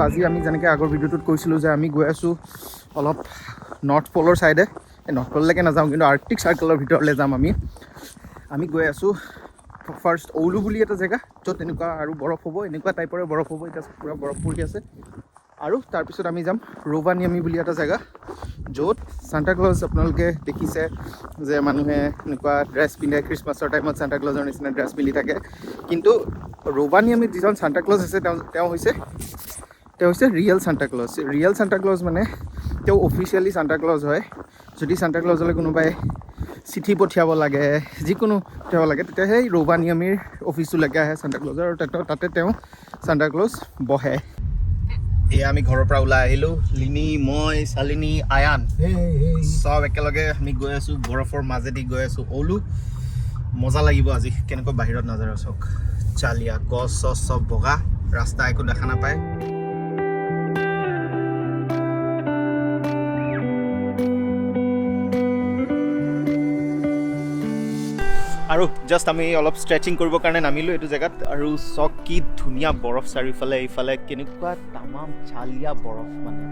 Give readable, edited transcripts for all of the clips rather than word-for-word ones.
আজি আমি যেনেকৈ আগৰ ভিডিঅ'টোত কৈছিলোঁ যে আমি গৈ আছোঁ অলপ নৰ্থ প'লৰ ছাইডে। এই নৰ্থ প'ললৈকে নাযাওঁ, কিন্তু আৰ্কটিক চাৰ্কেলৰ ভিতৰলৈ যাম আমি। আমি গৈ আছোঁ ফাৰ্ষ্ট ঔলু বুলি এটা জেগা, য'ত এনেকুৱা আৰু বৰফ হ'ব, এনেকুৱা টাইপৰে বৰফ হ'ব। এতিয়া পূৰা বৰফ পৰি আছে। আৰু তাৰপিছত আমি যাম ৰ'ভানিয়ামি বুলি এটা জেগা, য'ত চান্তাক্লজ আপোনালোকে দেখিছে যে মানুহে এনেকুৱা ড্ৰেছ পিন্ধে, খ্ৰীষ্টমাছৰ টাইমত চান্তাক্লজৰ নিচিনা ড্ৰেছ পিন্ধি থাকে। কিন্তু ৰ'ভানিয়ামিত যিজন চান্তাক্লজ আছে, তেওঁ হৈছে ৰিয়েল চান্তাক্লজ। ৰিয়েল চান্তাক্লজ মানে তেওঁ অফিচিয়েলি চান্তাক্লজ হয়। যদি চান্তাক্লজলৈ কোনোবাই চিঠি পঠিয়াব লাগে, যিকোনো পঠিয়াব লাগে, তেতিয়া সেই ৰ'ভানিয়ামিৰ অফিচটোলৈকে আহে চান্তাক্লজৰ আৰু তাতে তেওঁ চান্তাক্লজ বহে। এয়া আমি ঘৰৰ পৰা ওলাই আহিলোঁ। লিনি, মই, চালিনী, আয়ান চব একেলগে আমি গৈ আছোঁ, বৰফৰ মাজেদি গৈ আছোঁ ঔলু। মজা লাগিব আজি। কেনেকুৱা বাহিৰত নাজাৰা চাওক, চালিয়া গছ চছ চব বগা, ৰাস্তা একো দেখা নাপায়। আৰু জাষ্ট আমি অলপ ষ্ট্ৰেচিং কৰিবৰ কাৰণে নামিলোঁ এইটো জেগাত। আৰু চাওক কি ধুনীয়া বৰফ চাৰিওফালে, এইফালে কেনেকুৱা তামাম চালিয়া বৰফ মানে।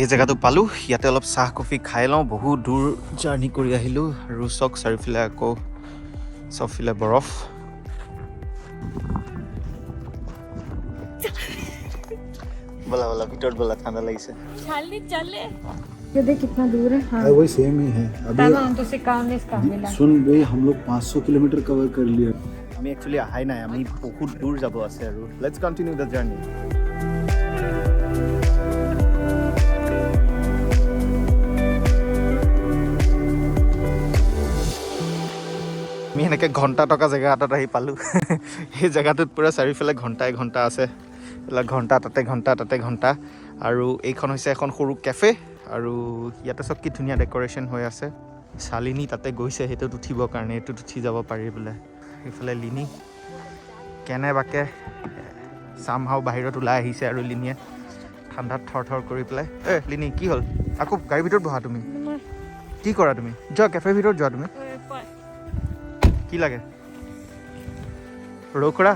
এই জেগাটো পালোঁ, ইয়াতে অলপ চাহ কফি খাই লওঁ। বহুত দূৰ জাৰ্ণি কৰি আহিলোঁ। আৰু চাওক চাৰিওফালে আকৌ চবফালে বৰফ। ব'লা ব'লা, ভিতৰত ব'লা, ঠাণ্ডা লাগিছে। चालनी चले, ये देख कितना दूर है। हाँ। अरे, वही सेम ही है अभी। तब तो से काम नहीं काम मिला। सुन भाई, हम लोग 500 किलोमीटर कवर कर लिया। আমি একচুৱেলি অহাই নাই, আমি বহুত দূৰ যাব আছে আৰু। Let's continue the journey. আমি সেনেকৈ ঘণ্টা থকা জেগা এটাত আহি পালোঁ। সেই জেগাটোত পূৰা চাৰিওফালে ঘণ্টাই ঘণ্টা আছে। এইবিলাক ঘণ্টা তাতে, ঘণ্টা তাতে, ঘণ্টা। আৰু এইখন হৈছে এখন সৰু কেফে আৰু ইয়াতে চব কি ধুনীয়া ডেক'ৰেশ্যন হৈ আছে। চালিনী তাতে গৈছে সেইটোত উঠিবৰ কাৰণে, এইটোত উঠি যাব পাৰি বোলে। সেইফালে লিনি কেনেবাকে চামহাও বাহিৰত ওলাই আহিছে আৰু লিনিয়ে ঠাণ্ডাত থৰ থৰ কৰি পেলাই। এ লিনি, কি হ'ল? আকৌ গাড়ীৰ ভিতৰত বহা তুমি? কি কৰা তুমি? যোৱা, কেফেৰ ভিতৰত যোৱা তুমি। কি লাগে ৰৌকৰা।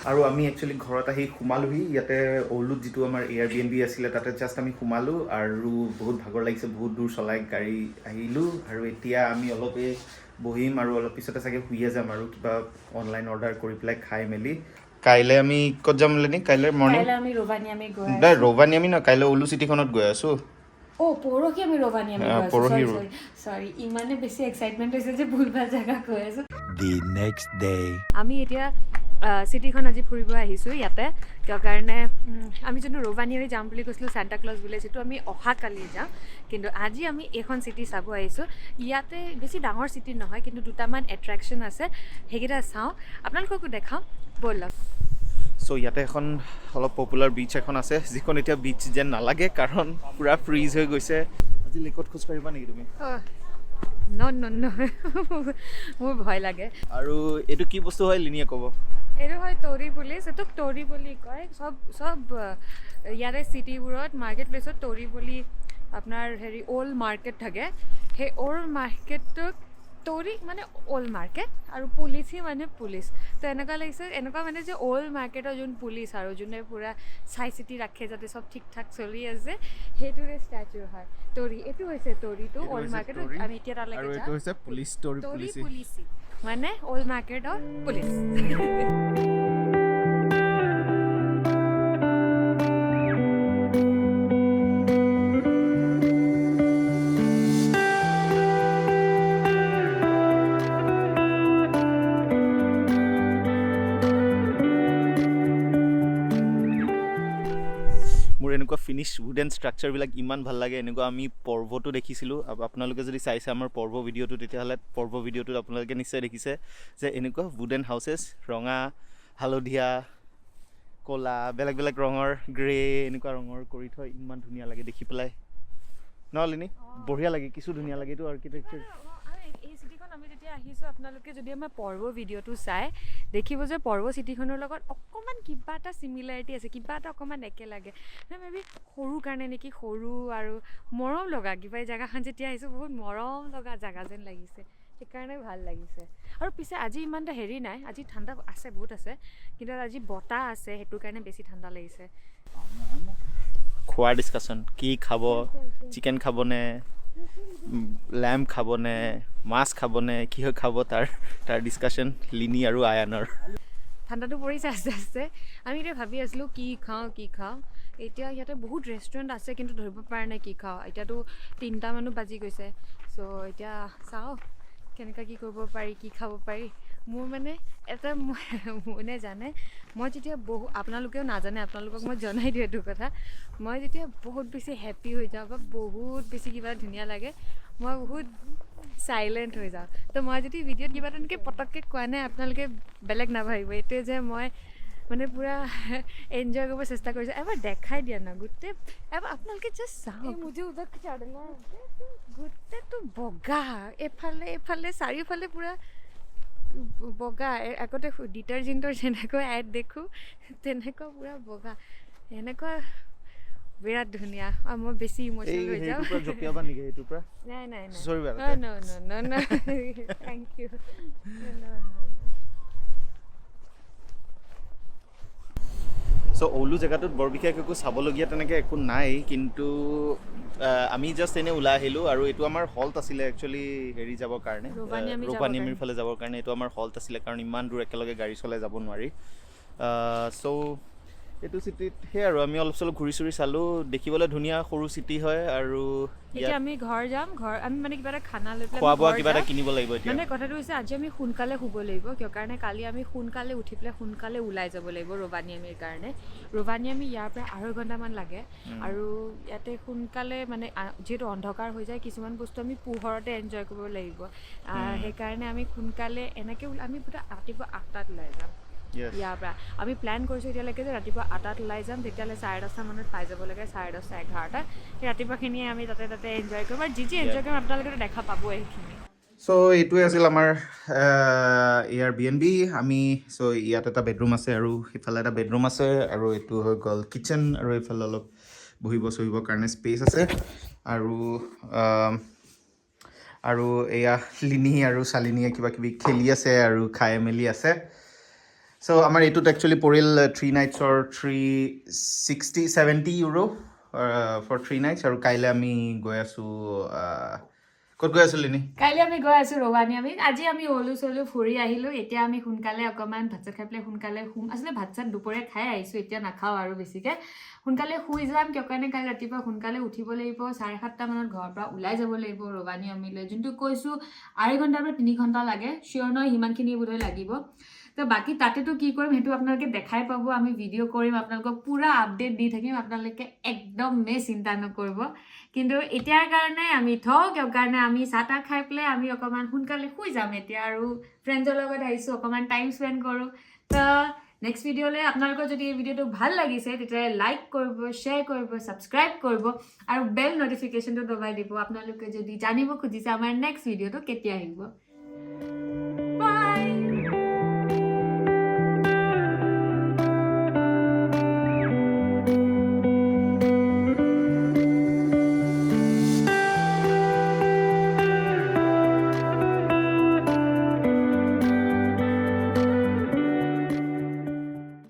আৰু আমি একচুৱেলি ঘৰত আহি সোমালোহি। ইয়াতে ঔলুত যিটো আমাৰ এয়াৰ বি এন বি আছিলে, তাতে জাষ্ট আমি সোমালোঁ আৰু বহুত ভাগৰ লাগিছে, বহুত দূৰ চলাই গাড়ী আহিলোঁ। আৰু এতিয়া আমি অলপ এই বহিম আৰু অলপ পিছতে চাগে শুইয়ে যাম আৰু কিবা অনলাইন অৰ্ডাৰ কৰি পেলাই খাই মেলি। কাইলৈ আমি ক'ত যাম লেনি, কাইলৈ মৰ্ণিং? কাইলৈ আমি ৰবানিয়ামি গৈ নাই, ৰবানিয়ামি নহয়, কাইলৈ ঔলু চিটিখনত গৈ আছোঁ। অ', পৰহি আমি ৰবানিয়ামি গৈ আছোঁ। পৰহি। চৰি চৰি, ইমানে বেছি এক্সাইটমেণ্ট হৈছে যে ভুল ভাল জেগা গৈ আছোঁ। The next day. আমি এতিয়া চিটিখন আজি ফুৰিব আহিছোঁ ইয়াতে কিয় কাৰণে আমি যোনটো ৰবানিয়ামি যাম বুলি কৈছিলোঁ, চান্তাক্লজ ভিলেজ, সেইটো আমি অহাকালি যাম। কিন্তু আজি আমি এইখন চিটি চাব আহিছোঁ। ইয়াতে বেছি ডাঙৰ চিটি নহয়, কিন্তু দুটামান এট্ৰেকশ্যন আছে, সেইকেইটা চাওঁ, আপোনালোককো দেখাওঁ। ব'লক। চ' ইয়াতে এখন অলপ পপুলাৰ বিচ এখন আছে, যিখন এতিয়া বিচ যেন নালাগে, কাৰণ পূৰা ফ্ৰিজ হৈ গৈছে। আজি লেকত খোজকাঢ়িবা নেকি তুমি? ন ন ন, মোৰ ভয় লাগে। আৰু এইটো কি বস্তু হয়, লিনিয়ে ক'ব। এইটো হয় তৰি পুলিচ। এইটোক তৰি বুলি কয়। চব চব ইয়াৰে চিটিবোৰত মাৰ্কেট প্লেচত তৰি বুলি আপোনাৰ হেৰি অ'ল্ড মাৰ্কেট থাকে। সেই অ'ল্ড মাৰ্কেটটোক তৰি মানে অ'ল্ড মাৰ্কেট আৰু পুলিচি মানে পুলিচ। তো এনেকুৱা লাগিছে, এনেকুৱা মানে যে অ'ল্ড মাৰ্কেটৰ যোন পুলিচ আৰু যোনে পূৰা চাই চিতি ৰাখে যাতে চব ঠিক ঠাক চলি আছে, সেইটোৰে ষ্টেচু হয় তৰি। এইটো হৈছে তৰিটো, অ'ল্ড মাৰ্কেটত। আমি এতিয়া তালৈকে আৰু যাম। এইটো হৈছে পুলিচ তৰি। তৰি। পুলিচি। পুলিচি মানে অ'ল্ড মাৰ্কেটৰ পুলিচ। মোৰ এনেকুৱা ফিনিছ উডেন ষ্ট্ৰাকচাৰবিলাক ইমান ভাল লাগে। এনেকুৱা আমি পৰ্বটো দেখিছিলোঁ। আপোনালোকে যদি চাইছে আমাৰ পৰ্ব ভিডিঅ'টো, তেতিয়াহ'লে পৰ্ব ভিডিঅ'টোত আপোনালোকে নিশ্চয় দেখিছে যে এনেকুৱা উডেন হাউচেছ, ৰঙা, হালধীয়া, ক'লা, বেলেগ বেলেগ ৰঙৰ, গ্ৰে, এনেকুৱা ৰঙৰ কৰি থয়। ইমান ধুনীয়া লাগে দেখি পেলাই ন লিনি? বঢ়িয়া লাগে, কিছু ধুনীয়া লাগে এইটো আৰ্কিটেকচাৰ। এই চিটিখন আমি আমি যেতিয়া আহিছোঁ, আপোনালোকে যদি আমাৰ পৰ্ব ভিডিঅ'টো চাই দেখিব যে পৰ্ব চিটিখনৰ লগত অকণমান কিবা এটা চিমিলাৰিটি আছে, কিবা এটা অকণমান একে লাগে। মে বি সৰু কাৰণে নেকি, সৰু আৰু মৰম লগা কিবা। এই জেগাখন যেতিয়া আহিছোঁ, বহুত মৰম লগা জেগা যেন লাগিছে, সেইকাৰণে ভাল লাগিছে। আৰু পিছে আজি ইমান এটা হেৰি নাই, আজি ঠাণ্ডা আছে, বহুত আছে, কিন্তু আজি বতাহ আছে, সেইটো কাৰণে বেছি ঠাণ্ডা লাগিছে। খোৱাৰ ডিছকাশ্যন, কি খাব, চিকেন খাবনে, লেম্ব খাবনে, মাছ খাবনে, কি খাব, তাৰ ডিছকাশ্যন লিনি আৰু আয়ানৰ। ঠাণ্ডাটো পৰিছে আস্তে আস্তে। আমি এতিয়া ভাবি আছিলোঁ কি খাওঁ, কি খাওঁ। এতিয়া ইয়াতে বহুত ৰেষ্টুৰেণ্ট আছে, কিন্তু ধৰিব পৰা নাই কি খাওঁ। এতিয়াতো 3টামানো বাজি গৈছে। চ' এতিয়া চাওঁ কেনেকুৱা কি কৰিব পাৰি, কি খাব পাৰি। মোৰ মানে এটা মোনে জানে, মই যেতিয়া বহু, আপোনালোকেও নাজানে, আপোনালোকক মই জনাই দিওঁ এইটো কথা, মই যেতিয়া বহুত বেছি হেপ্পী হৈ যাওঁ বা বহুত বেছি কিবা ধুনীয়া লাগে, মই বহুত চাইলেণ্ট হৈ যাওঁ। তো মই যদি ভিডিঅ'ত কিবা তেনেকৈ পটককৈ কোৱা নাই, আপোনালোকে বেলেগ নাভাবিব। এইটোৱে যে মই মানে পূৰা এনজয় কৰিব চেষ্টা কৰিছোঁ। এবাৰ দেখাই দিয়া না গোটেই, এবাৰ আপোনালোকে জাষ্ট চাওক। গোটেইটো বগা, এইফালে এইফালে চাৰিওফালে পূৰা বগা। আগতে ডিটাৰজেণ্টৰ যেনেকৈ এড দেখোঁ, তেনেকুৱা পূৰা বগা, এনেকুৱা বিৰাট ধুনীয়া। আৰু মই বেছি ইম'চনেল হৈ যাওঁ। জঁপিয়াবা নেকি সেইটোৰ পৰা? নাই। চুঁচৰিবা? No, thank you, no. চ' অ'লু জেগাটোত বৰ বিশেষ একো চাবলগীয়া তেনেকৈ একো নাই, কিন্তু আমি জাষ্ট এনেই ওলাই আহিলোঁ আৰু এইটো আমাৰ হল্ট আছিলে একচুৱেলি হেৰি যাবৰ কাৰণে, ৰোভানিয়ামি যাবৰ ৰোভানিয়ামিৰ কাৰণে। ফালে যাবৰ কাৰণে এইটো আমাৰ হল্ট আছিলে, কাৰণ ইমান দূৰ একেলগে গাড়ী চলাই যাব নোৱাৰি। চ' এইটো চিটিত সেই আৰু আমি অলপ চলপ ঘূৰি চুৰি চালোঁ। দেখিবলৈ ধুনীয়া সৰু চিটি হয় আৰু এতিয়া ইয়াত আমি ঘৰ যাম। ঘৰ আমি মানে কিবা এটা খানা লৈ পেলাই খোৱা আমি বোৱা ঘৰ কিবা এটা যাম। কিনিব লাগিব এতিয়া। মানে কথাটো হৈছে, আজি আমি সোনকালে শুব লাগিব, কিয় কাৰণে কালি আমি সোনকালে উঠি পেলাই সোনকালে ওলাই যাব লাগিব ৰোভানিয়ামিৰ কাৰণে। ৰোভানিয়ামি ইয়াৰ পৰা 2.5 ঘণ্টামান লাগে। আৰু ইয়াতে সোনকালে মানে যিহেতু অন্ধকাৰ হৈ যায়, কিছুমান বস্তু আমি পোহৰতে এনজয় কৰিব লাগিব। সেইকাৰণে আমি সোনকালে এনেকৈ আমি পুৰা ৰাতিপুৱা 8টাত ওলাই যাম। ইয়াৰ পৰা আমি প্লেন কৰিছোঁ এতিয়ালৈকে যে ৰাতিপুৱা 8টাত ওলাই যাম, তেতিয়াহ'লে 10:30 মানত পাই যাব লাগে, 10:30, 11টা। সেই ৰাতিপুৱাখিনিয়ে আমি তাতে এনজয় কৰিম আৰু যি যি এনজয় কৰিম, আপোনালোকেতো দেখা পাবই সেইখিনি। চ' এইটোৱে আছিল আমাৰ এয়াৰ বি এন বি। আমি চ' ইয়াত এটা বেডৰুম আছে আৰু সিফালে এটা বেডৰুম আছে আৰু এইটো হৈ গ'ল কিটচেন আৰু এইফালে অলপ বহিব চহিবৰ কাৰণে স্পেচ আছে আৰু এয়া লিনি আৰু চালিনীয়ে কিবা কিবি খেলি আছে আৰু খাই মেলি আছে। চ' আমাৰ এইটোত একচুৱেলি পৰিল থ্ৰী নাইটছৰ 360, 70 euro for 3 nights। আৰু কাইলৈ আমি গৈ আছোঁ, ক'ত গৈ আছোঁ লিনি? কাইলৈ আমি গৈ আছোঁ ৰৱানিয়ামিত। আজি আমি অলু চলু ফুৰি আহিলোঁ। এতিয়া আমি সোনকালে অকণমান ভাত চাত খাই পেলাই সোনকালে শুম। আচলতে ভাত চাত দুপৰীয়া খাই আহিছোঁ, এতিয়া নাখাওঁ আৰু বেছিকৈ। সোনকালে শুই যাম, কিয় কাৰণে কালি ৰাতিপুৱা সোনকালে উঠিব লাগিব। 7:30মানত ঘৰৰ পৰা ওলাই যাব লাগিব ৰৱানিয়ামিলৈ, যোনটো কৈছোঁ 2.5 ঘণ্টাৰ পৰা 3 ঘণ্টা লাগে। চিয়'ৰ নহয়, সিমানখিনি বোধহয় লাগিব। তো বাকী তাতেতো কি কৰিম সেইটো আপোনালোকে দেখাই পাব। আমি ভিডিঅ' কৰিম, আপোনালোকক পূৰা আপডেট দি থাকিম, আপোনালোকে একদমেই চিন্তা নকৰিব। কিন্তু এতিয়াৰ কাৰণে আমি থওঁ, কিয় কাৰণে আমি চাহ তাহ খাই পেলাই আমি অকণমান সোনকালে শুই যাম এতিয়া। আৰু ফ্ৰেণ্ডছৰ লগত আহিছোঁ, অকণমান টাইম স্পেণ্ড কৰোঁ। তো নেক্সট ভিডিঅ'লৈ আপোনালোকৰ যদি এই ভিডিঅ'টো ভাল লাগিছে, তেতিয়াহ'লে লাইক কৰিব, শ্বেয়াৰ কৰিব, ছাবস্ক্ৰাইব কৰিব আৰু বেল নটিফিকেশ্যনটো দবাই দিব, আপোনালোকে যদি জানিব খুজিছে আমাৰ নেক্সট ভিডিঅ'টো কেতিয়া আহিব।